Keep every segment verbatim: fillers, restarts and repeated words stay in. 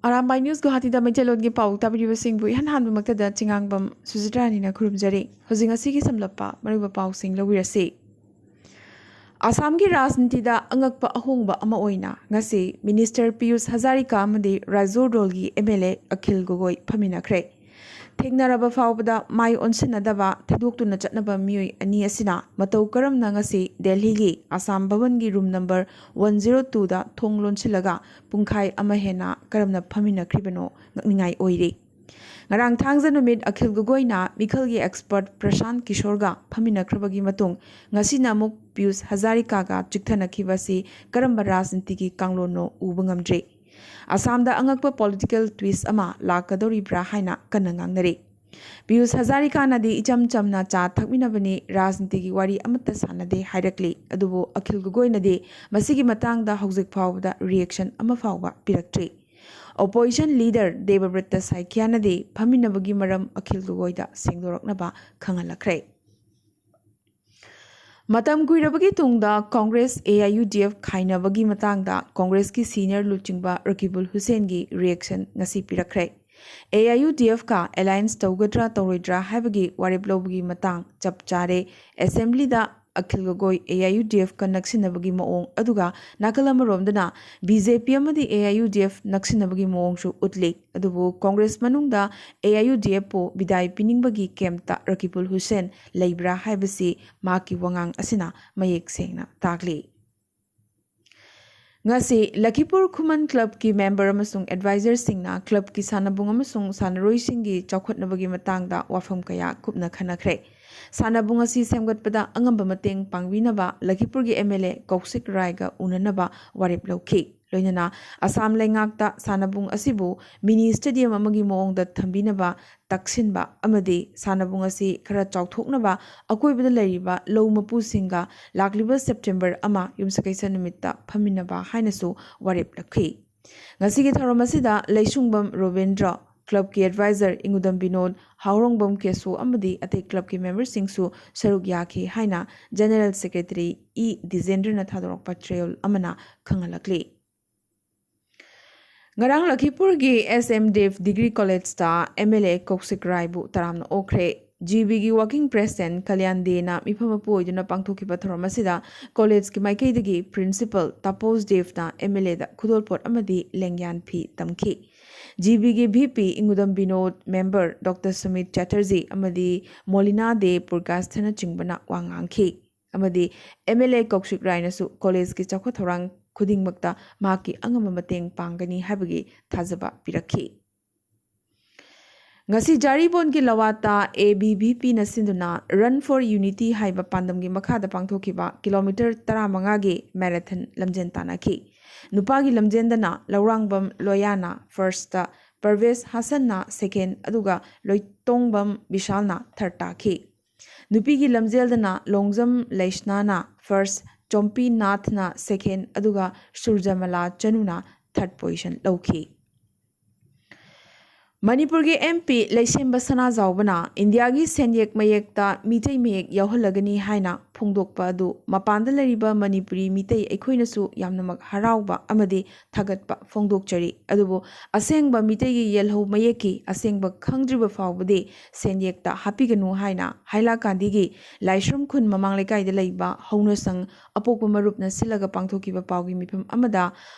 Arambai news ꯒꯨꯋꯥꯍꯥꯇꯤꯗ ꯃꯩꯇꯩꯂꯣꯟꯒꯤ ꯄꯥꯎ ꯇꯥꯕꯤꯔꯤꯕꯁꯤꯡꯕꯨ ꯏꯍꯥꯟ ꯍꯥꯟꯕꯃꯛꯇꯗ ꯆꯤꯉꯥꯡꯕꯝ ꯁꯨꯖꯤꯇ꯭ꯔꯥꯅꯤꯅ ꯈꯨꯔꯨꯝꯖꯔꯤ꯫ ꯍꯧꯖꯤꯛ ꯉꯁꯤꯒꯤ ꯁꯝꯂꯞꯄ ꯃꯔꯨꯑꯣꯏꯕ ꯄꯥꯎꯁꯤꯡ ꯂꯧꯕꯤꯔꯁꯤ꯫ ꯑꯁꯥꯝꯒꯤ ꯔꯥꯖꯅꯤꯇꯤꯗ ꯑꯉꯛꯄ ꯑꯍꯣꯡꯕ ꯑꯃ ꯑꯣꯏꯅ ꯉꯁꯤ ꯃꯤꯅꯤꯁꯇꯔ ꯄꯤꯌꯨꯁ ꯍꯖꯥꯔꯤꯀꯥ ꯑꯃꯗꯤ ꯔꯥꯏꯖꯣꯔꯗꯣꯜꯒꯤ ꯑꯦꯝ ꯑꯦꯜ ꯑꯦ ꯑꯈꯤꯜ ꯒꯣꯒꯣꯏ ꯐꯝꯃꯤꯟꯅꯈ꯭ꯔꯦ꯫ ꯊꯦꯡꯅꯔꯕ ꯐꯥꯎꯕꯗ ꯃꯥꯏ ꯑꯣꯟꯁꯤꯟꯅꯗꯕ ꯊꯩꯗꯣꯛꯇꯨꯅ ꯆꯠꯅꯕ ꯃꯤꯑꯣꯏ ꯑꯅꯤ ꯑꯁꯤꯅ ꯃꯇꯧ ꯀꯔꯝꯅ ꯉꯁꯤ ꯗꯦꯜꯍꯤꯒꯤ ꯑꯁꯥꯝ ꯚꯕꯟꯒꯤ ꯔꯨꯝ ꯅꯝꯕꯔ ꯋꯥꯟ ꯖꯤꯔꯣ ꯇꯨꯗ ꯊꯣꯡ ꯂꯣꯟꯁꯤꯜꯂꯒ ꯄꯨꯡꯈꯥꯏ ꯑꯃ ꯍꯦꯟꯅ ꯀꯔꯝꯅ ꯐꯝꯃꯤꯟꯅꯈ꯭ꯔꯤꯕꯅꯣ ꯉꯛꯅꯤꯡꯉꯥꯏ ꯑꯣꯏꯔꯤ꯫ ꯉꯔꯥꯡ ꯊꯥꯡꯖ ꯅꯨꯃꯤꯠ ꯑꯈꯤꯜ ꯒꯣꯒꯣꯏꯅ ꯃꯤꯈꯜꯒꯤ ꯑꯦꯛꯁꯄꯔꯠ ꯄ꯭ꯔꯁꯥꯟꯠ ꯀꯤꯁꯣꯔꯒ ꯐꯝꯃꯤꯟꯅꯈ꯭ꯔꯕꯒꯤ ꯃꯇꯨꯡ ꯉꯁꯤꯅ ꯑꯃꯨꯛ ꯄꯤꯌꯨꯁ ꯍꯖꯥꯔꯤꯀꯥꯒ ꯆꯤꯛꯊꯅꯈꯤꯕ ꯑꯁꯤ ꯀꯔꯝꯕ ꯔꯥꯖꯅꯤꯇꯤꯒꯤ ꯀꯥꯡꯂꯣꯟꯅꯣ ꯎꯕ ꯉꯝꯗ꯭ꯔꯤ꯫ ꯑꯁꯥꯝꯗ ꯑꯉꯛꯄ ꯄꯣꯂꯤꯇꯤꯀꯦꯜ ꯇ꯭ꯋꯤꯁ ꯑꯃ ꯂꯥꯛꯀꯗꯧꯔꯤꯕ꯭ꯔꯥ ꯍꯥꯏꯅ ꯀꯟꯅ ꯉꯥꯡꯅꯔꯤ꯫ ꯄꯤꯌꯨꯁ ꯍꯖꯥꯔꯤꯀꯥꯅꯗꯤ ꯏꯆꯝ ꯆꯝꯅ ꯆꯥ ꯊꯛꯃꯤꯟꯅꯕꯅꯤ, ꯔꯥꯖꯅꯤꯇꯤꯒꯤ ꯋꯥꯔꯤ ꯑꯃꯠꯇ ꯁꯥꯟꯅꯗꯦ ꯍꯥꯏꯔꯛꯂꯤ꯫ ꯑꯗꯨꯕꯨ ꯑꯈꯤꯜ ꯒꯣꯒꯣꯏꯅꯗꯤ ꯃꯁꯤꯒꯤ ꯃꯇꯥꯡꯗ ꯍꯧꯖꯤꯛ ꯐꯥꯎꯕꯗ ꯔꯤꯌꯦꯛꯁꯟ ꯑꯃ ꯐꯥꯎꯕ ꯄꯤꯔꯛꯇ꯭ꯔꯤ꯫ ꯑꯣꯄꯣꯖꯤꯁꯟ ꯂꯤꯗꯔ ꯗꯦꯕꯕ꯭ꯔꯠꯇ ꯁꯥꯏꯀꯤꯌꯥꯅꯗꯤ ꯐꯝꯃꯤꯟꯅꯕꯒꯤ ꯃꯔꯝ ꯑꯈꯤꯜ ꯒꯣꯒꯣꯏꯗ ꯁꯦꯡꯗꯣꯔꯛꯅꯕ ꯈꯪꯍꯜꯂꯛꯈ꯭ꯔꯦ꯫ ꯃꯇꯝ ꯀꯨꯏꯔꯕꯒꯤ ꯇꯨꯡꯗ Congress A I U D F ꯈꯥꯏꯅꯕꯒꯤ ꯃꯇꯥꯡꯗ ꯀꯣꯡꯒ꯭ꯔꯦꯁꯀꯤ ꯁꯤꯅꯤꯌꯔ ꯂꯨꯆꯤꯡꯕ ꯔꯀꯤꯕꯨꯜ ꯍꯨꯁꯦꯟꯒꯤ ꯔꯤꯌꯦꯛꯁꯟ ꯉꯁꯤ ꯄꯤꯔꯛꯈ꯭ꯔꯦ꯫ ꯑꯦ ꯑꯥꯏ ꯌꯨ ꯗꯤ ꯑꯦꯐꯀ ꯑꯦꯂꯥꯏꯟꯁ ꯇꯧꯒꯗ꯭ꯔꯥ ꯇꯧꯔꯣꯏꯗ꯭ꯔꯥ ꯍꯥꯏꯕꯒꯤ ꯋꯥꯔꯦꯞ ꯂꯧꯕꯒꯤ ꯃꯇꯥꯡ ꯆꯞ ꯆꯥꯔꯦ꯫ ꯑꯦꯁꯦꯝꯕ꯭ꯂꯤꯗ ꯑꯈꯤꯜ ꯒꯣꯒꯣꯏ ꯑꯦ ꯑꯥꯏ ꯌꯨ ꯗꯤ ꯑꯦꯐꯀ ꯅꯛꯁꯤꯟꯅꯕꯒꯤ ꯃꯑꯣꯡ, ꯑꯗꯨꯒ ꯅꯥꯀꯜ ꯑꯃꯔꯣꯝꯗꯅ ꯕꯤ ꯖꯦ ꯄꯤ ꯑꯃꯗꯤ ꯑꯦ ꯑꯥꯏ ꯌꯨ ꯗꯤ ꯑꯦꯐ ꯅꯛꯁꯤꯟꯅꯕꯒꯤ ꯃꯑꯣꯡꯁꯨ ꯎꯠꯂꯤ꯫ ꯑꯗꯨꯕꯨ ꯀꯣꯡꯒ꯭ꯔꯦꯁ ꯃꯅꯨꯡꯗ ꯑꯦ ꯑꯥꯏ ꯌꯨ ꯗꯤ ꯑꯦꯐꯄꯨ ꯕꯤꯗꯥꯏ ꯄꯤꯅꯤꯡꯕꯒꯤ ꯀꯦꯝꯞꯇ ꯔꯀꯤꯕꯨꯜ ꯍꯨꯁꯦꯟ ꯂꯩꯕ꯭ꯔꯥ ꯍꯥꯏꯕꯁꯤ ꯃꯍꯥꯛꯀꯤ ꯋꯥꯉꯥꯡ ꯑꯁꯤꯅ ꯃꯌꯦꯛ ꯁꯦꯡꯅ ꯇꯥꯛꯂꯤ꯫ ꯉꯁꯤ ꯂꯈꯤꯄꯨꯔ ꯈꯨꯃꯟ ꯀ꯭ꯂꯕꯀꯤ ꯃꯦꯝꯕꯔ ꯑꯃꯁꯨꯡ ꯑꯦꯗꯚꯥꯏꯖꯔꯁꯤꯡꯅ ꯀ꯭ꯂꯕꯀꯤ ꯁꯥꯟꯅꯕꯨꯡ ꯑꯃꯁꯨꯡ ꯁꯥꯟꯅꯔꯣꯏꯁꯤꯡꯒꯤ ꯆꯥꯎꯈꯠꯅꯕꯒꯤ ꯃꯇꯥꯡꯗ ꯋꯥꯐꯝ ꯀꯌꯥ ꯀꯨꯞꯅ ꯈꯟꯅꯈ꯭ꯔꯦ꯫ ꯁꯥꯟꯅꯕꯨꯡ ꯑꯁꯤ ꯁꯦꯝꯒꯠꯄꯗ ꯑꯉꯝꯕ ꯃꯇꯦꯡ ꯄꯥꯡꯕꯤꯅꯕ ꯂꯈꯤꯄꯨꯔꯒꯤ ꯑꯦꯝ ꯑꯦꯜ ꯑꯦ ꯀꯧꯁꯤꯛ ꯔꯥꯏꯒ ꯎꯅꯅꯕ ꯋꯥꯔꯦꯞ ꯂꯧꯈꯤ꯫ ꯂꯣꯏꯅꯅ ꯑꯁꯥꯝ ꯂꯩꯉꯥꯛꯇ ꯁꯥꯟꯅꯕꯨꯡ ꯑꯁꯤꯕꯨ ꯃꯤꯅꯤ ꯁ꯭ꯇꯦꯗꯤꯌꯝ ꯑꯃꯒꯤ ꯃꯑꯣꯡꯗ ꯊꯝꯕꯤꯅꯕ ꯇꯛꯁꯤꯟꯕ ꯑꯃꯗꯤ ꯁꯥꯟꯅꯕꯨꯡ ꯑꯁꯤ ꯈꯔ ꯆꯥꯎꯊꯣꯛꯅꯕ ꯑꯀꯣꯏꯕꯗ ꯂꯩꯔꯤꯕ ꯂꯧ ꯃꯄꯨꯁꯤꯡꯒ ꯂꯥꯛꯂꯤꯕ ꯁꯦꯞꯇꯦꯝꯕꯔ ꯑꯃ ꯌꯨꯝꯁꯀꯩꯁ ꯅꯨꯃꯤꯠꯇ ꯐꯝꯃꯤꯟꯅꯕ ꯍꯥꯏꯅꯁꯨ ꯋꯥꯔꯦꯞ ꯂꯧꯈꯤ꯫ ꯉꯁꯤꯒꯤ ꯊꯧꯔꯝ ꯑꯁꯤꯗ ꯂꯩꯁꯨꯡꯕꯝ ꯔꯣꯕꯤꯟꯗ꯭ꯔ, ꯀ꯭ꯂꯕꯀꯤ ꯑꯦꯗꯚꯥꯏꯖꯔ ꯏꯉꯨꯗꯝ ꯕꯤꯅꯣꯗ, ꯍꯥꯎꯔꯣꯡꯕꯝ ꯀꯦꯁꯨ ꯑꯃꯗꯤ ꯑꯇꯩ ꯀ꯭ꯂꯕꯀꯤ ꯃꯦꯝꯕꯔꯁꯤꯡꯁꯨ ꯁꯔꯨꯛ ꯌꯥꯈꯤ ꯍꯥꯏꯅ ꯖꯦꯅꯔꯦꯜ ꯁꯦꯀ꯭ꯔꯦꯇꯔꯤ ꯏ ꯗꯤꯖꯦꯟꯗ꯭ꯔꯅ ꯊꯥꯗꯣꯔꯛꯄ ꯆꯦꯔꯣꯜ ꯑꯃꯅ ꯈꯪꯍꯜꯂꯛꯂꯤ꯫ ꯉꯔꯥꯡ ꯂꯈꯤꯄꯨꯔꯒꯤ S M Dev Degree College ꯇ M L A ꯀꯧꯁꯤꯛ ꯔꯥꯏꯕꯨ ꯇꯔꯥꯝꯅ ꯑꯣꯛꯈ꯭ꯔꯦ꯫ G B ꯒꯤ working president ꯀꯂꯌꯥꯟ ꯗꯦꯅ ꯃꯤꯐꯝ ꯃꯄꯨ ꯑꯣꯏꯗꯨꯅ ꯄꯥꯡꯊꯣꯛꯈꯤꯕ ꯊꯧꯔꯝ ꯑꯁꯤꯗ college ꯀꯤ ꯃꯥꯏꯀꯩꯗꯒꯤ principal ꯇꯥꯄꯣꯁ ꯗꯦꯕꯅ M L A ꯗ ꯈꯨꯗꯣꯜꯄꯣꯠ ꯑꯃꯗꯤ ꯂꯦꯡꯌꯥꯟ ꯐꯤ ꯇꯝꯈꯤ꯫ G B ꯒꯤ V P ꯏꯪꯒꯨꯗꯝ Vinod, member Doctor Sumit ꯆꯦꯇꯔꯖꯤ ꯑꯃꯗꯤ ꯃꯣꯂꯤꯅꯥ ꯗꯦ ꯄꯨꯔꯀꯥꯁꯊꯅꯆꯤꯡꯕꯅ ꯋꯥ ꯉꯥꯡꯈꯤ꯫ ꯑꯃꯗꯤ M L A ꯀꯧꯁꯤꯛ ꯔꯥꯏꯅꯁꯨ college ꯀꯤ ꯆꯥꯎꯈꯠ ꯊꯧꯔꯥꯡ ꯈꯨꯗꯤꯡꯃꯛꯇ ꯃꯍꯥꯛꯀꯤ ꯑꯉꯝꯕ ꯃꯇꯦꯡ ꯄꯥꯡꯒꯅꯤ ꯍꯥꯏꯕꯒꯤ ꯊꯥꯖꯕ ꯄꯤꯔꯛꯈꯤ꯫ ꯉꯁꯤ ꯖꯥꯔꯤꯕꯣꯟꯒꯤ ꯂꯋꯥꯇꯥ A B V P ꯅ ꯁꯤꯟꯗꯨꯅ Run for Unity ꯍꯥꯏꯕ ꯄꯥꯟꯗꯝꯒꯤ ꯃꯈꯥꯗ ꯄꯥꯡꯊꯣꯛꯈꯤꯕ kilometre ꯇꯔꯥꯃꯉꯥꯒꯤ marathon ꯂꯝꯖꯦꯟ ꯇꯥꯟꯅꯈꯤ꯫ ꯅꯨꯄꯥꯒꯤ ꯂꯝꯖꯦꯟꯗꯅ ꯂꯧꯔꯥꯡꯕꯝ ꯂꯣꯌꯥꯅ first, ꯄꯔꯚꯦꯖ ꯍꯥꯁꯟꯅ second, ꯑꯗꯨꯒ ꯂꯣꯏꯇꯣꯡꯕꯝ ꯕꯤꯁꯥꯜꯅ third ꯇꯥꯈꯤ꯫ ꯅꯨꯄꯤꯒꯤ ꯂꯝꯖꯦꯜꯗꯅ ꯂꯣꯡꯖꯝ ꯂꯩꯁꯅꯥꯅ first, ꯆꯣꯝꯄꯤ ꯅꯥꯊꯅ second, ꯑꯗꯨꯒ ꯁꯨꯔꯖꯃꯂꯥ ꯆꯅꯨꯅ third position ꯂꯧꯈꯤ꯫ ꯃꯅꯤꯄꯨꯔꯒꯤ M P ꯂꯩꯁꯦꯝꯕ ꯁꯅꯥꯖꯥꯎꯕꯅ ꯏꯟꯗꯤꯌꯥꯒꯤ ꯁꯦꯟꯌꯦꯛ ꯃꯌꯦꯛꯇ ꯃꯤꯇꯩ ꯃꯌꯦꯛ ꯌꯥꯎꯍꯜꯂꯒꯅꯤ ꯍꯥꯏꯅ ꯐꯣꯡꯗꯣꯛꯄ ꯑꯗꯨ ꯃꯄꯥꯟꯗ ꯂꯩꯔꯤꯕ ꯃꯅꯤꯄꯨꯔꯤ ꯃꯤꯇꯩ ꯑꯩꯈꯣꯏꯅꯁꯨ ꯌꯥꯝꯅꯃꯛ ꯍꯔꯥꯎꯕ ꯑꯃꯗꯤ ꯊꯥꯒꯠꯄ ꯐꯣꯡꯗꯣꯛꯆꯔꯤ꯫ ꯑꯗꯨꯕꯨ ꯑꯁꯦꯡꯕ ꯃꯤꯇꯩꯒꯤ ꯌꯦꯜꯍꯧ ꯃꯌꯦꯛꯀꯤ ꯑꯁꯦꯡꯕ ꯈꯪꯗ꯭ꯔꯤꯕ ꯐꯥꯎꯕꯗꯤ ꯁꯦꯟꯌꯦꯛꯇ ꯍꯥꯞꯄꯤꯒꯅꯨ ꯍꯥꯏꯅ ꯍꯥꯏꯂꯥꯀꯥꯟꯗꯤꯒꯤ ꯂꯥꯏꯁ꯭ꯔꯝ ꯈꯨꯟ ꯃꯃꯥꯡ ꯂꯩꯀꯥꯏꯗ ꯂꯩꯕ ꯍꯧꯅꯁꯪ ꯑꯄꯣꯛꯄ ꯃꯔꯨꯞꯅ ꯁꯤꯜꯂꯒ ꯄꯥꯡꯊꯣꯛꯈꯤꯕ ꯄꯥꯎꯒꯤ ꯃꯤꯐꯝ ꯑꯃꯗ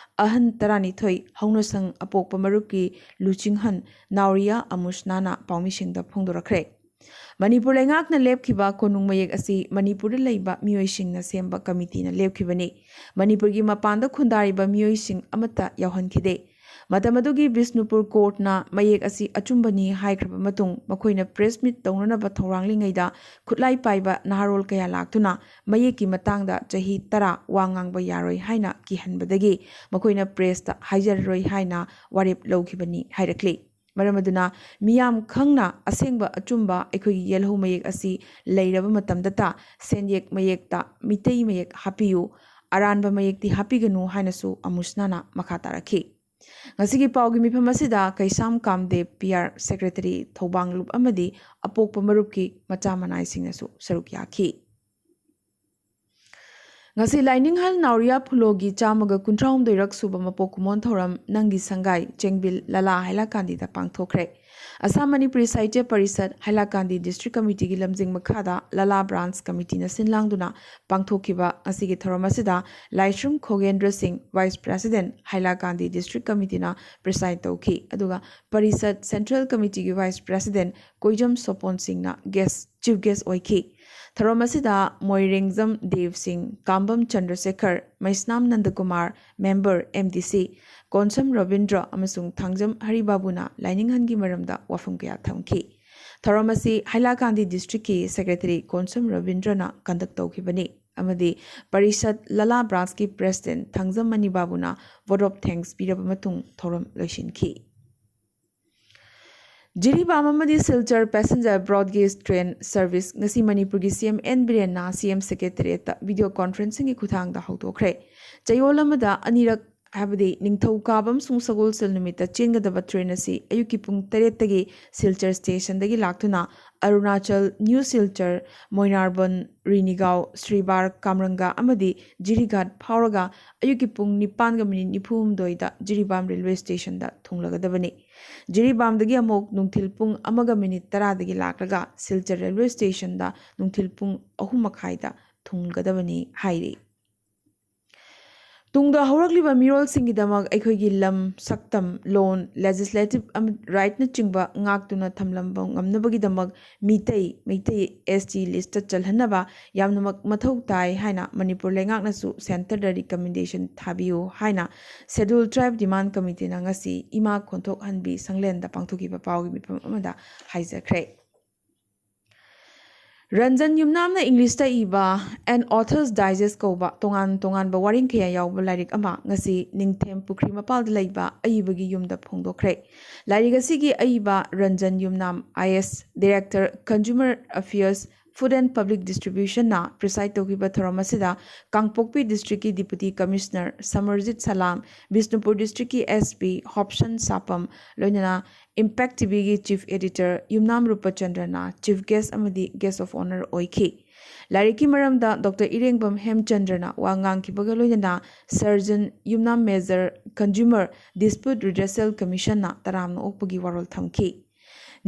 ꯑꯍꯟ ꯇꯔꯥꯅꯤꯊꯣꯏ ꯍꯧꯅꯁꯪ ꯑꯄꯣꯛꯄ ꯃꯔꯨꯞꯀꯤ ꯂꯨꯆꯤꯡꯍꯟ ꯅꯥꯎꯔꯤꯌꯥ ꯑꯃꯨꯁꯅꯥꯅ ꯄꯥꯎꯃꯤꯁꯤꯡꯗ ꯐꯣꯡꯗꯣꯔꯛꯈ꯭ꯔꯦ꯫ ꯃꯅꯤꯄꯨꯔ ꯂꯩꯉꯥꯛꯅ ꯂꯦꯞꯈꯤꯕ ꯀꯣꯅꯨꯡ ꯃꯌꯦꯛ ꯑꯁꯤ ꯃꯅꯤꯄꯨꯔꯗ ꯂꯩꯕ ꯃꯤꯑꯣꯏꯁꯤꯡꯅ ꯁꯦꯝꯕ ꯀꯃꯤꯇꯤꯅ ꯂꯦꯞꯈꯤꯕꯅꯤ꯫ ꯃꯅꯤꯄꯨꯔꯒꯤ ꯃꯄꯥꯟꯗ ꯈꯨꯟꯗꯥꯔꯤꯕ ꯃꯤꯑꯣꯏꯁꯤꯡ ꯑꯃꯠꯇ ꯌꯥꯎꯍꯟꯈꯤꯗꯦ꯫ ꯃꯇꯝ ꯑꯗꯨꯒꯤ ꯕꯤꯁꯅꯨꯄꯨꯔ court ꯅ ꯃꯌꯦꯛ ꯑꯁꯤ ꯑꯆꯨꯝꯕꯅꯤ ꯍꯥꯏꯈ꯭ꯔꯕ ꯃꯇꯨꯡ, ꯃꯈꯣꯏꯅ press meet ꯇꯧꯅꯅꯕ ꯊꯧꯔꯥꯡꯂꯤꯉꯩꯗ ꯈꯨꯠꯂꯥꯏ ꯄꯥꯏꯕ ꯅꯍꯥꯔꯣꯜ ꯀꯌꯥ ꯂꯥꯛꯇꯨꯅ ꯃꯌꯦꯛꯀꯤ ꯃꯇꯥꯡꯗ ꯆꯍꯤ ꯇꯔꯥ ꯋꯥ ꯉꯥꯡꯕ ꯌꯥꯔꯣꯏ ꯍꯥꯏꯅ ꯀꯤꯍꯟꯕꯗꯒꯤ ꯃꯈꯣꯏꯅ press ꯇ ꯍꯥꯏꯖꯔꯔꯣꯏ ꯍꯥꯏꯅ ꯋꯥꯔꯦꯞ ꯂꯧꯈꯤꯕꯅꯤ ꯍꯥꯏꯔꯛꯂꯤ꯫ ꯃꯔꯝ ꯑꯗꯨꯅ ꯃꯤꯌꯥꯝ ꯈꯪꯅ ꯑꯁꯦꯡꯕ ꯑꯆꯨꯝꯕ ꯑꯩꯈꯣꯏꯒꯤ ꯌꯦꯜꯍꯧ ꯃꯌꯦꯛ ꯑꯁꯤ ꯂꯩꯔꯕ ꯃꯇꯝꯗꯇ ꯁꯦꯟꯌꯦꯛ ꯃꯌꯦꯛꯇ ꯃꯤꯇꯩ ꯃꯌꯦꯛ ꯍꯥꯞꯄꯤꯌꯨ, ꯑꯔꯥꯟꯕ ꯃꯌꯦꯛꯇꯤ ꯍꯥꯞꯄꯤꯒꯅꯨ ꯍꯥꯏꯅꯁꯨ ꯑꯃꯨꯁꯅꯥꯅ ꯃꯈꯥ ꯇꯥꯔꯛꯈꯤ꯫ ꯉꯁꯤꯒꯤ ꯄꯥꯎꯒꯤ ꯃꯤꯐꯝ ꯑꯁꯤꯗ ꯀꯩꯁꯥꯝ ꯀꯥꯝꯗꯦꯕ, P R secretary, ꯊꯧꯕꯥꯡ ꯂꯨꯞ ꯑꯃꯗꯤ ꯑꯄꯣꯛꯄ ꯃꯔꯨꯞꯀꯤ ꯃꯆꯥ ꯃꯅꯥꯏꯁꯤꯡꯅꯁꯨ ꯁꯔꯨꯛ ꯌꯥꯈꯤ꯫ ꯉꯁꯤ ꯂꯥꯏꯅꯤꯡꯍꯜ ꯅꯥꯎꯔꯤꯌꯥ ꯐꯨꯂꯣꯒꯤ ꯆꯥꯝꯃꯒ ꯀꯨꯟꯊ꯭ꯔꯥꯍꯨꯝꯗꯣꯏꯔꯛ ꯁꯨꯕ ꯃꯄꯣꯛ ꯀꯨꯝꯑꯣꯟ ꯊꯧꯔꯝ ꯅꯪꯒꯤ ꯁꯪꯒꯥꯏ ꯆꯦꯡꯕꯤꯜ ꯂꯂꯥ ꯍꯥꯏꯂꯥꯀꯥꯟꯗꯤꯗ ꯄꯥꯡꯊꯣꯛꯈ꯭ꯔꯦ꯫ ꯑꯁꯥꯝ ꯃꯅꯤꯄꯨꯔꯤ ꯁꯥꯍꯤꯇ꯭ꯌ ꯄꯔꯤꯁꯠ ꯍꯥꯏꯂꯥꯀꯥꯟꯗꯤ ꯗꯤꯁꯇ꯭ꯔꯤꯛ ꯀꯃꯤꯇꯤꯒꯤ ꯂꯝꯖꯤꯡ ꯃꯈꯥꯗ ꯂꯂꯥ ꯕ꯭ꯔꯥꯟꯁ ꯀꯃꯤꯇꯤꯅ ꯁꯤꯟ ꯂꯥꯡꯗꯨꯅ ꯄꯥꯡꯊꯣꯛꯈꯤꯕ ꯉꯁꯤꯒꯤ ꯊꯧꯔꯝ ꯑꯁꯤꯗ ꯂꯥꯏꯁ꯭ꯔꯝ ꯈꯣꯒꯦꯟꯗ꯭ꯔ ꯁꯤꯡ, ꯚꯥꯏꯁ ꯄ꯭ꯔꯦꯁꯤꯗꯦꯟꯠ, ꯍꯥꯏꯂꯥꯀꯥꯟꯗꯤ ꯗꯤꯁꯇ꯭ꯔꯤꯛ ꯀꯃꯤꯇꯤꯅ ꯄ꯭ꯔꯤꯁꯥꯏꯗ ꯇꯧꯈꯤ꯫ ꯑꯗꯨꯒ ꯄꯔꯤꯁꯠ ꯁꯦꯟꯇ꯭ꯔꯦꯜ ꯀꯃꯤꯇꯤꯒꯤ ꯚꯥꯏꯁ ꯄ꯭ꯔꯦꯁꯤꯗꯦꯟꯠ ꯀꯣꯏꯖꯝ ꯁꯣꯄꯣꯟ ꯁꯤꯡꯅ ꯒꯦꯁ, ꯆꯤꯐ ꯒꯦꯁ ꯑꯣꯏꯈꯤ꯫ ꯊꯧꯔꯝ ꯑꯁꯤꯗ ꯃꯣꯏꯔꯦꯡꯖꯝ ꯗꯦꯕ ꯁꯤꯡ, ꯀꯥꯝꯕꯝ ꯆꯟꯗ꯭ꯔꯁꯦꯈꯔ, ꯃꯩꯁꯅꯥꯝ ꯅꯟꯗꯀꯨꯃꯥꯔ, ꯃꯦꯝꯕꯔ, ꯑꯦꯝ ꯗꯤ ꯁꯤ, ꯀꯣꯟꯁꯝ ꯔꯕꯤꯟꯗ꯭ꯔ ꯑꯃꯁꯨꯡ ꯊꯥꯡꯖꯝ ꯍꯔꯤꯕꯥꯕꯨꯅ ꯂꯥꯏꯅꯤꯡꯍꯟꯒꯤ ꯃꯔꯝꯗ ꯋꯥꯐꯝ ꯀꯌꯥ ꯊꯝꯈꯤ꯫ ꯊꯧꯔꯝ ꯑꯁꯤ ꯍꯥꯏꯂꯥꯀꯥꯟꯗꯤ ꯗꯤꯁꯇ꯭ꯔꯤꯛꯀꯤ ꯁꯦꯀ꯭ꯔꯦꯇꯔꯤ ꯀꯣꯟꯁꯝ ꯔꯕꯤꯟꯗ꯭ꯔꯅ ꯀꯟꯗꯛ ꯇꯧꯈꯤꯕꯅꯤ ꯑꯃꯗꯤ ꯄꯔꯤꯁꯠ ꯂꯂꯥ ꯕ꯭ꯔꯥꯟꯁꯀꯤ ꯄ꯭ꯔꯦꯁꯤꯗꯦꯟꯠ ꯊꯥꯡꯖꯝ ꯃꯅꯤ ꯕꯥꯕꯨꯅ vote of thanks ꯄꯤꯔꯕ ꯃꯇꯨꯡ ꯊꯧꯔꯝ ꯂꯣꯏꯁꯤꯟꯈꯤ꯫ ꯖꯤꯔꯤꯕꯥꯝ ꯑꯃꯗꯤ Silchar passenger broad gauge train service ꯉꯁꯤ ꯃꯅꯤꯄꯨꯔꯒꯤ ꯁꯤ ꯑꯦꯝ ꯑꯦꯟ ꯕꯤꯔꯦꯟꯅ ꯁꯤ ꯑꯦꯝ ꯁꯦꯀ꯭ꯔꯦꯇꯔꯤꯌꯦꯠꯇ video conferencingꯒꯤ ꯈꯨꯠꯊꯥꯡꯗ ꯍꯧꯗꯣꯛꯈ꯭ꯔꯦ꯫ ꯆꯌꯣꯜ ꯑꯃꯗ ꯑꯅꯤꯔꯛ, ꯍꯥꯏꯕꯗꯤ ꯅꯤꯡꯊꯧꯀꯥꯕ ꯑꯃꯁꯨꯡ ꯁꯒꯣꯜꯁꯦꯜ ꯅꯨꯃꯤꯠꯇ ꯆꯦꯟꯒꯗꯕ ꯇ꯭ꯔꯦꯟ ꯑꯁꯤ ꯑꯌꯨꯛꯀꯤ ꯄꯨꯡ ꯇꯔꯦꯠꯇꯒꯤ ꯁꯤꯜꯆꯔ ꯁ꯭ꯇꯦꯁꯟꯗꯒꯤ ꯂꯥꯛꯇꯨꯅ ꯑꯔꯨꯅꯥꯆꯜ, ꯅ꯭ꯌꯨ ꯁꯤꯜꯆꯔ, ꯃꯣꯏꯅꯥꯔꯕꯟ, ꯔꯤꯅꯤꯒꯥꯎ, ꯁ꯭ꯔꯤꯕꯥꯔ, ꯀꯥꯝꯔꯪꯒꯥ ꯑꯃꯗꯤ ꯖꯤꯔꯤꯘꯥꯠ ꯐꯥꯎꯔꯒ ꯑꯌꯨꯛꯀꯤ ꯄꯨꯡ ꯅꯤꯄꯥꯟꯒ ꯃꯤꯅꯤꯠ ꯅꯤꯐꯨꯍꯨꯝꯗꯣꯏꯗ ꯖꯤꯔꯤꯕꯥꯝ ꯔꯦꯜꯋꯦ ꯁ꯭ꯇꯦꯁꯟꯗ ꯊꯨꯡꯂꯒꯗꯕꯅꯤ꯫ ꯖꯤꯔꯤꯕꯥꯝꯗꯒꯤ ꯑꯃꯨꯛ ꯅꯨꯡꯊꯤꯜ ꯄꯨꯡ ꯑꯃꯒ ꯃꯤꯅꯤꯠ ꯇꯔꯥꯗꯒꯤ ꯂꯥꯛꯂꯒ ꯁꯤꯜꯆꯔ ꯔꯦꯜꯋꯦ ꯁ꯭ꯇꯦꯁꯟꯗ ꯅꯨꯡꯊꯤꯜ ꯄꯨꯡ ꯑꯍꯨꯝ ꯃꯈꯥꯏꯗ ꯊꯨꯡꯒꯗꯕꯅꯤ ꯍꯥꯏꯔꯤ꯫ ꯇꯨꯡꯗ ꯍꯧꯔꯛꯂꯤꯕ ꯃꯤꯔꯣꯜꯁꯤꯡꯒꯤꯗꯃꯛ ꯑꯩꯈꯣꯏꯒꯤ ꯂꯝ, ꯁꯛꯇꯝ, ꯂꯣꯟ, ꯂꯦꯖꯤꯁꯂꯦꯇꯤꯚ ꯑꯃ-, ꯔꯥꯏꯠꯅꯆꯤꯡꯕ ꯉꯥꯛꯇꯨꯅ ꯊꯝꯂꯝꯕ ꯉꯝꯅꯕꯒꯤꯗꯃꯛ ꯃꯤꯇꯩ, ꯃꯩꯇꯩ ꯑꯦꯁ ꯇꯤ ꯂꯤꯁꯇ ꯆꯜꯍꯟꯅꯕ ꯌꯥꯝꯅꯃꯛ ꯃꯊꯧ ꯇꯥꯏ ꯍꯥꯏꯅ ꯃꯅꯤꯄꯨꯔ ꯂꯩꯉꯥꯛꯅꯁꯨ ꯁꯦꯟꯇꯔꯗ ꯔꯤꯀꯃꯦꯟꯗꯦꯁꯟ ꯊꯥꯕꯤꯌꯨ ꯍꯥꯏꯅ ꯁꯦꯗ꯭ꯌꯨꯜ ꯇ꯭ꯔꯥꯏꯕ ꯗꯤꯃꯥꯟ ꯀꯃꯤꯇꯤꯅ ꯉꯁꯤ ꯏꯃꯥ ꯈꯣꯟꯊꯣꯛꯍꯟꯕꯤ ꯁꯪꯂꯦꯟꯗ ꯄꯥꯡꯊꯣꯛꯈꯤꯕ ꯄꯥꯎꯒꯤ ꯃꯤꯐꯝ ꯑꯃꯗ ꯍꯥꯏꯖꯈ꯭ꯔꯦ꯫ ꯔꯟꯖꯟ ꯌꯨꯝꯅꯥꯝꯅ ꯏꯪꯂꯤꯁꯇ ꯏꯕ An Author's Digest ꯀꯧꯕ ꯇꯣꯉꯥꯟ ꯇꯣꯉꯥꯟꯕ ꯋꯥꯔꯦꯡ ꯀꯌꯥ ꯌꯥꯎꯕ ꯂꯥꯏꯔꯤꯛ ꯑꯃ ꯉꯁꯤ ꯅꯤꯡꯊꯦꯝ ꯄꯨꯈ꯭ꯔꯤ ꯃꯄꯥꯜꯗ ꯂꯩꯕ ꯑꯏꯕꯒꯤ ꯌꯨꯝꯗ ꯐꯣꯡꯗꯣꯛꯈ꯭ꯔꯦ꯫ ꯂꯥꯏꯔꯤꯛ ꯑꯁꯤꯒꯤ ꯑꯏꯕ ꯔꯟꯖꯟ ꯌꯨꯝꯅꯥꯝ, ꯑꯥꯏ ꯑꯦꯁ, Director, Consumer Affairs, Food and Public Distributionꯅ preside ꯇꯧꯈꯤꯕ ꯊꯧꯔꯝ ꯑꯁꯤꯗ ꯀꯥꯡꯄꯣꯛꯄꯤ ꯗꯤꯁꯇ꯭ꯔꯤꯛꯀꯤ ꯗꯤꯄꯨꯇꯤ ꯀꯃꯤꯁꯅꯔ ꯁꯃꯔꯖꯤꯠ ꯁꯂꯥꯝ, ꯕꯤꯁꯅꯨꯄꯨꯔ ꯗꯤꯁꯇ꯭ꯔꯤꯛꯀꯤ ꯑꯦꯁ ꯄꯤ ꯍꯣꯞꯁꯟ ꯁꯥꯄꯝ, ꯂꯣꯏꯅꯅ Impact ꯇꯤ ꯚꯤꯒꯤ ꯆꯤꯐ ꯑꯦꯗꯤꯇꯔ ꯌꯨꯝꯅꯥꯝ ꯔꯨꯄꯆꯟꯗ꯭ꯔꯅ ꯆꯤꯐ ꯒꯦꯁ ꯑꯃꯗꯤ ꯒꯦꯁ ꯑꯣꯐ ꯑꯣꯅꯔ ꯑꯣꯏꯈꯤ꯫ ꯂꯥꯏꯔꯤꯛꯀꯤ ꯃꯔꯝꯗ ꯗꯣꯛꯇꯔ ꯏꯔꯦꯡꯕꯝ ꯍꯦꯝꯆꯟꯗ꯭ꯔꯅ ꯋꯥ ꯉꯥꯡꯈꯤꯕꯒ ꯂꯣꯏꯅꯅ ꯁꯔꯖꯟ ꯌꯨꯝꯅꯥꯝ ꯃꯦꯖꯔ ꯀꯟꯖꯨꯃꯔ ꯗꯤꯁꯄ꯭ꯌꯨꯠ ꯔꯤꯗ꯭ꯔꯦꯁꯦꯜ ꯀꯃꯤꯁꯟꯅ ꯇꯔꯥꯝꯅ ꯑꯣꯛꯄꯒꯤ ꯋꯥꯔꯣꯜ ꯊꯝꯈꯤ꯫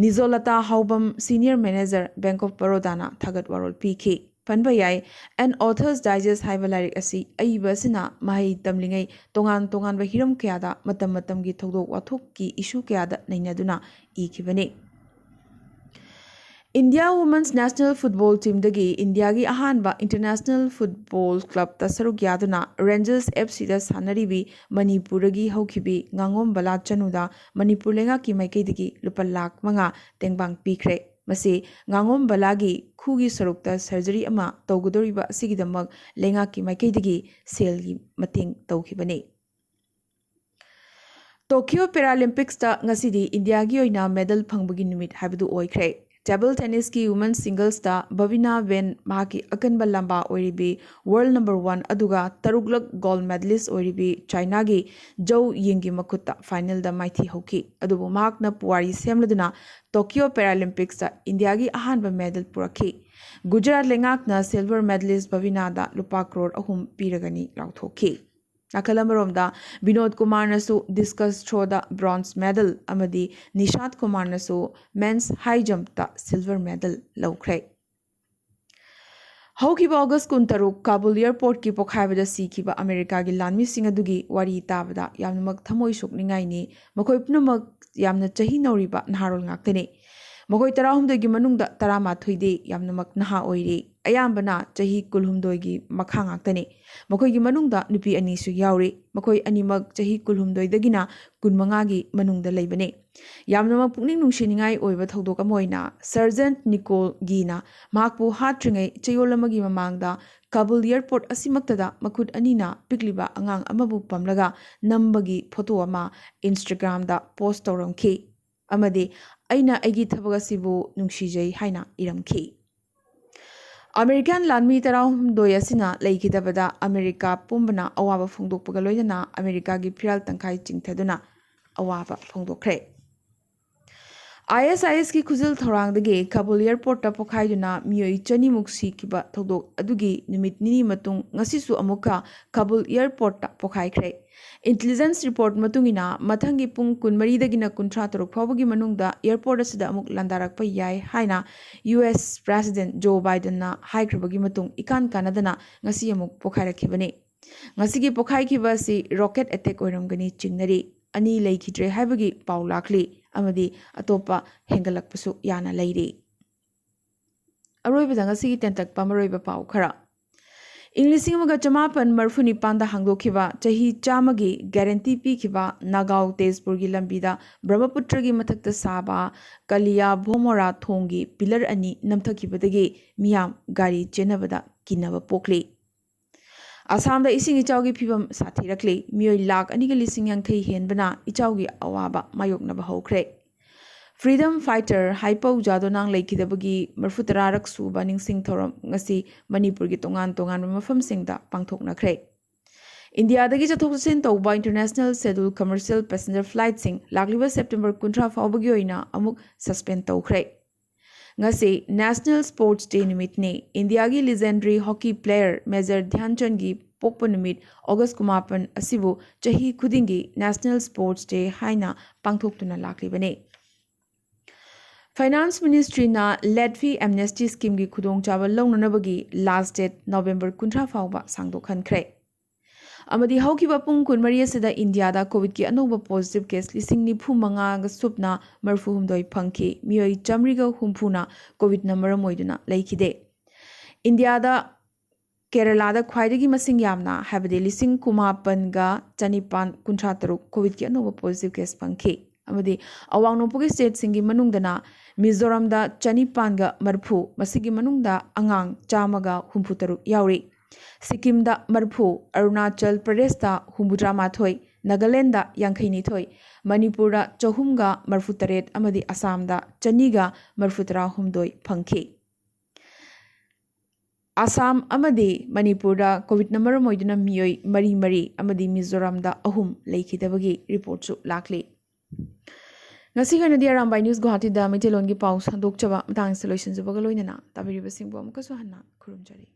ꯅꯤꯖꯣꯂꯇꯥ ꯍꯥꯎꯕꯝ, ꯁꯤꯅꯤꯌꯔ ꯃꯦꯅꯦꯖꯔ, ꯕꯦꯡꯛ ꯑꯣꯐ ꯕꯔꯣꯗꯥꯅ ꯊꯥꯒꯠ ꯋꯥꯔꯣꯜ ꯄꯤꯈꯤ꯫ ꯄꯟꯕ ꯌꯥꯏ, ꯑꯦꯟ ꯑꯣꯊꯔꯁ ꯗꯥꯏꯖꯦꯁ ꯍꯥꯏꯕ ꯂꯥꯏꯔꯤꯛ ꯑꯁꯤ ꯑꯏꯕ ꯑꯁꯤꯅ ꯃꯍꯩ ꯇꯝꯂꯤꯉꯩ ꯇꯣꯉꯥꯟ ꯇꯣꯉꯥꯟꯕ ꯍꯤꯔꯝ ꯀꯌꯥꯗ ꯃꯇꯝ ꯃꯇꯝꯒꯤ ꯊꯧꯗꯣꯛ ꯋꯥꯊꯣꯛꯀꯤ ꯏꯁꯨ ꯀꯌꯥꯗ ꯅꯩꯅꯗꯨꯅ ꯏꯈꯤꯕꯅꯤ꯫ ꯏꯟꯗꯤꯌꯥ ꯋꯨꯃꯟꯁ ꯅꯦꯁꯅꯦꯜ ꯐꯨꯠꯕꯣꯜ ꯇꯤꯝꯗꯒꯤ ꯏꯟꯗꯤꯌꯥꯒꯤ ꯑꯍꯥꯟꯕ ꯏꯟꯇꯔꯅꯦꯁꯅꯦꯜ ꯐꯨꯠꯕꯣꯜ ꯀ꯭ꯂꯕꯇ ꯁꯔꯨꯛ ꯌꯥꯗꯨꯅ ꯔꯦꯟꯖꯔꯁ ꯑꯦꯐ ꯁꯤꯗ ꯁꯥꯟꯅꯔꯤꯕꯤ ꯃꯅꯤꯄꯨꯔꯗꯒꯤ ꯍꯧꯈꯤꯕꯤ ꯉꯥꯉꯣꯝ ꯕꯂꯥ ꯆꯅꯨꯗ ꯃꯅꯤꯄꯨꯔ ꯂꯩꯉꯥꯛꯀꯤ ꯃꯥꯏꯀꯩꯗꯒꯤ ꯂꯨꯄꯥ ꯂꯥꯈ ꯃꯉꯥ ꯇꯦꯡꯕꯥꯡ ꯄꯤꯈ꯭ꯔꯦ꯫ ꯃꯁꯤ ꯉꯥꯉꯣꯝ ꯕꯂꯥꯒꯤ ꯈꯨꯒꯤ ꯁꯔꯨꯛꯇ ꯁꯔꯖꯔꯤ ꯑꯃ ꯇꯧꯒꯗꯧꯔꯤꯕ ꯑꯁꯤꯒꯤꯗꯃꯛ ꯂꯩꯉꯥꯛꯀꯤ ꯃꯥꯏꯀꯩꯗꯒꯤ ꯁꯦꯜꯒꯤ ꯃꯇꯦꯡ ꯇꯧꯈꯤꯕꯅꯤ꯫ ꯇꯣꯀꯤꯌꯣ ꯄꯦꯔꯥꯂꯤꯝꯄꯤꯛꯁꯇ ꯉꯁꯤꯗꯤ ꯏꯟꯗꯤꯌꯥꯒꯤ ꯑꯣꯏꯅ ꯃꯦꯗꯜ ꯐꯪꯕꯒꯤ ꯅꯨꯃꯤꯠ ꯍꯥꯏꯕꯗꯨ ꯑꯣꯏꯈ꯭ꯔꯦ꯫ ꯇꯦꯕꯜ ꯇꯦꯅꯤꯁꯀꯤ ꯋꯨꯃꯟ ꯁꯤꯡꯒꯜꯁꯇ ꯕꯕꯤꯅꯥ ꯕꯦꯟ ꯃꯍꯥꯛꯀꯤ ꯑꯀꯟꯕ ꯂꯝꯕꯥ ꯑꯣꯏꯔꯤꯕꯤ ꯋꯥꯔꯜ ꯅꯝꯕꯔ ꯋꯥꯟ ꯑꯗꯨꯒ ꯇꯔꯨꯛꯂꯛ ꯒꯣꯜꯗ ꯃꯦꯗꯂꯤꯁ ꯑꯣꯏꯔꯤꯕꯤ ꯆꯥꯏꯅꯥꯒꯤ ꯖꯧ ꯌꯤꯡꯒꯤ ꯃꯈꯨꯠꯇ ꯐꯥꯏꯅꯦꯜꯗ ꯃꯥꯏꯊꯤ ꯍꯧꯈꯤ꯫ ꯑꯗꯨꯕꯨ ꯃꯍꯥꯛꯅ ꯄꯨꯋꯥꯔꯤ ꯁꯦꯝꯂꯗꯨꯅ ꯇꯣꯀꯤꯌꯣ ꯄꯦꯔꯥꯂꯤꯝꯄꯤꯛꯁꯇ ꯏꯟꯗꯤꯌꯥꯒꯤ ꯑꯍꯥꯟꯕ ꯃꯦꯗꯜ ꯄꯨꯔꯛꯈꯤ꯫ ꯒꯨꯖꯔꯥꯠ ꯂꯩꯉꯥꯛꯅ ꯁꯤꯜꯚꯔ ꯃꯦꯗꯂꯤꯁ ꯕꯕꯤꯅꯥꯗ ꯂꯨꯄꯥ ꯀ꯭ꯔꯣꯔ ꯑꯍꯨꯝ ꯄꯤꯔꯒꯅꯤ ꯂꯥꯎꯊꯣꯛꯈꯤ꯫ ꯅꯥꯀꯜ ꯑꯃꯔꯣꯝꯗ ꯕꯤꯅꯣꯗ ꯀꯨꯃꯥꯔꯅꯁꯨ ꯗꯤꯁꯀꯁ ꯊ꯭ꯔꯣꯗ ꯕ꯭ꯔꯣꯟꯖ ꯃꯦꯗꯜ ꯑꯃꯗꯤ ꯅꯤꯁꯥꯗ ꯀꯨꯃꯥꯔꯅꯁꯨ ꯃꯦꯟꯁ ꯍꯥꯏ ꯖꯝꯞꯇ ꯁꯤꯜꯚꯔ ꯃꯦꯗꯜ ꯂꯧꯈ꯭ꯔꯦ꯫ ꯍꯧꯈꯤꯕ ꯑꯣꯒꯁ ꯀꯨꯟꯇꯔꯨꯛ ꯀꯥꯕꯨꯜ ꯑꯦꯌꯔꯄꯣꯔꯠꯀꯤ ꯄꯣꯈꯥꯏꯕꯗ ꯁꯤꯈꯤꯕ ꯑꯃꯦꯔꯤꯀꯥꯒꯤ ꯂꯥꯟꯃꯤꯁꯤꯡ ꯑꯗꯨꯒꯤ ꯋꯥꯔꯤ ꯇꯥꯕꯗ ꯌꯥꯝꯅꯃꯛ ꯊꯃꯣꯏ ꯁꯣꯛꯅꯤꯡꯉꯥꯏꯅꯤ꯫ ꯃꯈꯣꯏ ꯄꯨꯝꯅꯃꯛ ꯌꯥꯝꯅ ꯆꯍꯤ ꯅꯧꯔꯤꯕ ꯅꯍꯥꯔꯣꯜ ꯉꯥꯛꯇꯅꯤ꯫ ꯃꯈꯣꯏ ꯇꯔꯥꯍꯨꯝꯗꯣꯏꯒꯤ ꯃꯅꯨꯡꯗ ꯇꯔꯥꯃꯥꯊꯣꯏꯗꯤ ꯌꯥꯝꯅꯃꯛ ꯅꯍꯥ ꯑꯣꯏꯔꯤ꯫ ꯑꯌꯥꯝꯕꯅ ꯆꯍꯤ ꯀꯨꯟꯍꯨꯝꯗꯣꯏꯒꯤ ꯃꯈꯥ ꯉꯥꯛꯇꯅꯤ꯫ ꯃꯈꯣꯏꯒꯤ ꯃꯅꯨꯡꯗ ꯅꯨꯄꯤ ꯑꯅꯤꯁꯨ ꯌꯥꯎꯔꯤ꯫ ꯃꯈꯣꯏ ꯑꯅꯤꯃꯛ ꯆꯍꯤ ꯀꯨꯟꯍꯨꯝꯗꯣꯏꯗꯒꯤꯅ ꯀꯨꯟꯃꯉꯥꯒꯤ ꯃꯅꯨꯡꯗ ꯂꯩꯕꯅꯤ꯫ ꯌꯥꯝꯅꯃꯛ ꯄꯨꯛꯅꯤꯡ ꯅꯨꯡꯁꯤꯅꯤꯡꯉꯥꯏ ꯑꯣꯏꯕ ꯊꯧꯗꯣꯛ ꯑꯃ ꯑꯣꯏꯅ ꯁꯔꯖꯦꯟꯠ ꯅꯤꯀꯣꯜ ꯒꯤꯅ ꯃꯍꯥꯛꯄꯨ ꯍꯥꯠꯇ꯭ꯔꯤꯉꯩ ꯆꯌꯣꯜ ꯑꯃꯒꯤ ꯃꯃꯥꯡꯗ ꯀꯥꯕꯨꯜ ꯑꯦꯌꯔꯄꯣꯔꯠ ꯑꯁꯤꯃꯛꯇꯗ ꯃꯈꯨꯠ ꯑꯅꯤꯅ ꯄꯤꯛꯂꯤꯕ ꯑꯉꯥꯡ ꯑꯃꯕꯨ ꯄꯝꯂꯒ ꯅꯝꯕꯒꯤ ꯐꯣꯇꯣ ꯑꯃ ꯏꯟꯁꯇꯥꯒ꯭ꯔꯥꯝꯗ ꯄꯣꯁ ꯇꯧꯔꯝꯈꯤ ꯑꯃꯗꯤ "ꯑꯩꯅ ꯑꯩꯒꯤ ꯊꯕꯛ ꯑꯁꯤꯕꯨ ꯅꯨꯡꯁꯤꯖꯩ" ꯍꯥꯏꯅ ꯏꯔꯝꯈꯤ꯫ ꯑꯃꯦꯔꯤꯀꯥꯟ ꯂꯥꯟꯃꯤ ꯇꯔꯥꯍꯨꯝꯗꯣꯏ ꯑꯁꯤꯅ ꯂꯩꯈꯤꯗꯕꯗ ꯑꯃꯦꯔꯤꯀꯥ ꯄꯨꯝꯕꯅ ꯑꯋꯥꯕ ꯐꯣꯡꯗꯣꯛꯄꯒ ꯂꯣꯏꯅꯅ ꯑꯃꯦꯔꯤꯀꯥꯒꯤ ꯐꯤꯔꯥꯜ ꯇꯪꯈꯥꯏ ꯆꯤꯡꯊꯗꯨꯅ ꯑꯋꯥꯕ ꯐꯣꯡꯗꯣꯛꯈ꯭ꯔꯦ꯫ ISISꯀꯤ ꯈꯨꯖꯤꯜ ꯊꯧꯔꯥꯡꯗꯒꯤ ꯀꯥꯕꯨꯜ ꯑꯦꯌꯔꯄꯣꯔꯠꯇ ꯄꯣꯈꯥꯏꯗꯨꯅ ꯃꯤꯑꯣꯏ ꯆꯅꯤꯃꯨꯛ ꯁꯤꯈꯤꯕ ꯊꯧꯗꯣꯛ ꯑꯗꯨꯒꯤ ꯅꯨꯃꯤꯠ ꯅꯤꯅꯤ ꯃꯇꯨꯡ ꯉꯁꯤꯁꯨ ꯑꯃꯨꯛꯀ ꯀꯥꯕꯨꯜ ꯑꯦꯌꯔꯄꯣꯔꯠꯇ ꯄꯣꯈꯥꯏꯈ꯭ꯔꯦ꯫ ꯏꯟꯇꯦꯂꯤꯖꯦꯟꯁ ꯔꯤꯄꯣꯔꯠ ꯃꯇꯨꯡ ꯏꯟꯅ, ꯃꯊꯪꯒꯤ ꯄꯨꯡ ꯀꯨꯟꯃꯔꯤꯗꯒꯤꯅ ꯀꯨꯟꯊ꯭ꯔꯥ ꯇꯔꯨꯛ ꯐꯥꯎꯕꯒꯤ ꯃꯅꯨꯡꯗ ꯑꯦꯌꯔꯄꯣꯔꯠ ꯑꯁꯤꯗ ꯑꯃꯨꯛ ꯂꯥꯟꯗꯥꯔꯛꯄ ꯌꯥꯏ ꯍꯥꯏꯅ US President Joe Bidenꯅ ꯍꯥꯏꯈ꯭ꯔꯕꯒꯤ ꯃꯇꯨꯡ ꯏꯀꯥꯟ ꯀꯥꯟꯅꯗꯅ ꯉꯁꯤ ꯑꯃꯨꯛ ꯄꯣꯈꯥꯏꯔꯛꯈꯤꯕꯅꯤ꯫ ꯉꯁꯤꯒꯤ ꯄꯣꯈꯥꯏꯈꯤꯕ ꯑꯁꯤ ꯔꯣꯀꯦꯠ ꯑꯦꯇꯦꯛ ꯑꯣꯏꯔꯝꯒꯅꯤ ꯆꯤꯡꯅꯔꯤ꯫ ꯑꯅꯤ ꯂꯩꯈꯤꯗ꯭ꯔꯦ ꯍꯥꯏꯕꯒꯤ ꯄꯥꯎ ꯂꯥꯛꯂꯤ ꯑꯃꯗꯤ ꯑꯇꯣꯞꯄ ꯍꯦꯟꯒꯠꯂꯛꯄꯁꯨ ꯌꯥꯅ ꯂꯩꯔꯤ꯫ ꯑꯔꯣꯏꯕꯗ ꯉꯁꯤꯒꯤ ꯇꯦꯟꯇꯛꯄ ꯃꯔꯨꯑꯣꯏꯕ ꯄꯥꯎ ꯈꯔ꯫ ꯏꯪ ꯂꯤꯁꯤꯡ ꯑꯃꯒ ꯆꯃꯥꯄꯟ ꯃꯔꯤꯐꯨ ꯅꯤꯄꯥꯟꯗ ꯍꯥꯡꯗꯣꯛꯈꯤꯕ ꯆꯍꯤ ꯆꯥꯝꯃꯒꯤ ꯒꯥꯔꯦꯟꯇꯤ ꯄꯤꯈꯤꯕ ꯅꯥꯒꯥꯎ ꯇꯦꯖꯄꯨꯔꯒꯤ ꯂꯝꯕꯤꯗ ꯕ꯭ꯔꯍ꯭ꯃꯄꯨꯇ꯭ꯔꯒꯤ ꯃꯊꯛꯇ ꯁꯥꯕ ꯀꯂꯤꯌꯥ ꯚꯣꯃꯣꯔꯥ ꯊꯣꯡꯒꯤ ꯄꯤꯂꯔ ꯑꯅꯤ ꯅꯝꯊꯈꯤꯕꯗꯒꯤ ꯃꯤꯌꯥꯝ ꯒꯥꯔꯤ ꯆꯦꯟꯅꯕꯗ ꯀꯤꯅꯕ ꯄꯣꯛꯂꯤ꯫ ꯑꯁꯥꯝꯗ ꯏꯁꯤꯡ ꯏꯆꯥꯎꯒꯤ ꯐꯤꯕꯝ ꯁꯥꯊꯤꯔꯛꯂꯤ꯫ ꯃꯤꯑꯣꯏ ꯂꯥꯈ ꯑꯅꯤꯒ ꯂꯤꯁꯤꯡ ꯌꯥꯡꯈꯩ ꯍꯦꯟꯕꯅ ꯏꯆꯥꯎꯒꯤ ꯑꯋꯥꯕ ꯃꯥꯌꯣꯛꯅꯕ ꯍꯧꯈ꯭ꯔꯦ꯫ Freedom fighter ꯍꯥꯏꯄꯧ ꯖꯥꯗꯣꯅꯥꯡ ꯂꯩꯈꯤꯗꯕꯒꯤ ꯃꯔꯤꯐꯨ ꯇꯔꯥꯔꯛ ꯁꯨꯕ ꯅꯤꯡꯁꯤꯡ ꯊꯧꯔꯝ ꯉꯁꯤ ꯃꯅꯤꯄꯨꯔꯒꯤ ꯇꯣꯉꯥꯟ ꯇꯣꯉꯥꯟꯕ ꯃꯐꯝꯁꯤꯡꯗ ꯄꯥꯡꯊꯣꯛꯅꯈ꯭ꯔꯦ꯫ ꯏꯟꯗꯤꯌꯥꯗꯒꯤ ꯆꯠꯊꯣꯛ ꯆꯠꯁꯤꯟ ꯇꯧꯕ international schedule commercial passenger flightꯁꯤꯡ ꯂꯥꯛꯂꯤꯕ ꯁꯦꯞꯇꯦꯝꯕꯔ ꯀꯨꯟꯊ꯭ꯔꯥ ꯐꯥꯎꯕꯒꯤ ꯑꯣꯏꯅ ꯑꯃꯨꯛ suspend ꯇꯧꯈ꯭ꯔꯦ꯫ ꯉꯁꯤ National Sports Day ꯅꯨꯃꯤꯠꯅꯤ꯫ ꯏꯟꯗꯤꯌꯥꯒꯤ legendary hockey player Major ꯙ꯭ꯌꯥꯟ ꯆꯟꯗꯒꯤ ꯄꯣꯛꯄ ꯅꯨꯃꯤꯠ ꯑꯣꯒꯁ ꯀꯨꯟꯃꯥꯄꯟ ꯑꯁꯤꯕꯨ ꯆꯍꯤ ꯈꯨꯗꯤꯡꯒꯤ National Sports Day ꯍꯥꯏꯅ ꯄꯥꯡꯊꯣꯛꯇꯨꯅ ꯂꯥꯛꯂꯤꯕꯅꯤ꯫ Finance Ministryꯅ late fee amnesty schemeꯒꯤ ꯈꯨꯗꯣꯡꯆꯥꯕ ꯂꯧꯅꯅꯕꯒꯤ last date ꯅꯣꯕꯦꯝꯕꯔ ꯀꯨꯟꯊ꯭ꯔꯥ ꯐꯥꯎꯕ ꯁꯥꯡꯗꯣꯛꯍꯟꯈ꯭ꯔꯦ꯫ ꯑꯃꯗꯤ ꯍꯧꯈꯤꯕ ꯄꯨꯡ ꯀꯨꯟꯃꯔꯤ ꯑꯁꯤꯗ ꯏꯟꯗꯤꯌꯥꯗ ꯀꯣꯚꯤꯗꯀꯤ ꯑꯅꯧꯕ positive case ꯂꯤꯁꯤꯡ ꯅꯤꯐꯨ ꯃꯉꯥꯒ ꯁꯨꯞꯅ ꯃꯔꯤꯐꯨ ꯍꯨꯝꯗꯣꯏ ꯐꯪꯈꯤ꯫ ꯃꯤꯑꯣꯏ ꯆꯥꯃꯔꯤꯒ ꯍꯨꯝꯐꯨꯅ ꯀꯣꯚꯤꯗꯅ ꯃꯔꯝ ꯑꯣꯏꯗꯨꯅ ꯂꯩꯈꯤꯗꯦ꯫ ꯏꯟꯗꯤꯌꯥꯗ ꯀꯦꯔꯂꯥꯗ ꯈ꯭ꯋꯥꯏꯗꯒꯤ ꯃꯁꯤꯡ ꯌꯥꯝꯅ, ꯍꯥꯏꯕꯗꯤ ꯂꯤꯁꯤꯡ ꯀꯨꯟꯃꯥꯄꯟꯒ ꯆꯅꯤꯄꯥꯟ ꯀꯨꯟꯊ꯭ꯔꯥ ꯇꯔꯨꯛ ꯀꯣꯚꯤꯗꯀꯤ ꯑꯅꯧꯕ positive case ꯐꯪꯈꯤ꯫ ꯑꯃꯗꯤ ꯑꯋꯥꯡ ꯅꯣꯡꯄꯣꯛꯀꯤ stateꯁꯤꯡꯒꯤ ꯃꯅꯨꯡꯗꯅ ꯃꯤꯖꯣꯔꯥꯝꯗ ꯆꯅꯤꯄꯥꯟꯒ ꯃꯔꯤꯐꯨ, ꯃꯁꯤꯒꯤ ꯃꯅꯨꯡꯗ ꯑꯉꯥꯡ ꯆꯥꯝꯃꯒ ꯍꯨꯝꯐꯨ ꯇꯔꯨꯛ ꯌꯥꯎꯔꯤ꯫ ꯁꯤꯛꯀꯤꯝꯗ ꯃꯔꯤꯐꯨ, ꯑꯔꯨꯅꯥꯆꯜ ꯄ꯭ꯔꯗꯦꯁꯇ ꯍꯨꯝꯐꯨꯇꯔꯥ ꯃꯥꯊꯣꯏ, ꯅꯥꯒꯥꯂꯦꯟꯗ ꯌꯥꯡꯈꯩ ꯅꯤꯊꯣꯏ, ꯃꯅꯤꯄꯨꯔꯗ ꯆꯍꯨꯝꯒ ꯃꯔꯤꯐꯨ ꯇꯔꯦꯠ ꯑꯃꯗꯤ ꯑꯁꯥꯝꯗ ꯆꯅꯤꯒ ꯃꯔꯤꯐꯨ ꯇꯔꯥ ꯍꯨꯝꯗꯣꯏ ꯐꯪꯈꯤ꯫ ꯑꯁꯥꯝ ꯑꯃꯗꯤ ꯃꯅꯤꯄꯨꯔꯗ ꯀꯣꯚꯤꯗꯅ ꯃꯔꯝ ꯑꯣꯏꯗꯨꯅ ꯃꯤꯑꯣꯏ ꯃꯔꯤ ꯃꯔꯤ ꯑꯃꯗꯤ ꯃꯤꯖꯣꯔꯥꯝꯗ ꯑꯍꯨꯝ ꯂꯩꯈꯤꯗꯕꯒꯤ ꯔꯤꯄꯣꯔꯠꯁꯨ ꯂꯥꯛꯂꯤ꯫ ꯉꯁꯤꯒꯤ ꯑꯣꯏꯅꯗꯤ ꯑꯔꯥꯝꯕꯥꯏ ꯅ꯭ꯌꯨꯁ ꯒꯨꯋꯥꯍꯥꯇꯤꯗ ꯃꯩꯇꯩꯂꯣꯟꯒꯤ ꯄꯥꯎ ꯁꯟꯗꯣꯛꯆꯕ ꯃꯇꯥꯡꯁꯤꯗ ꯂꯣꯏꯁꯤꯟꯖꯕꯒ ꯂꯣꯏꯅꯅ ꯇꯥꯕꯤꯔꯤꯕꯁꯤꯡꯕꯨ ꯑꯃꯨꯛꯀꯁꯨ ꯍꯟꯅ ꯈꯨꯔꯨꯝꯖꯔꯤ꯫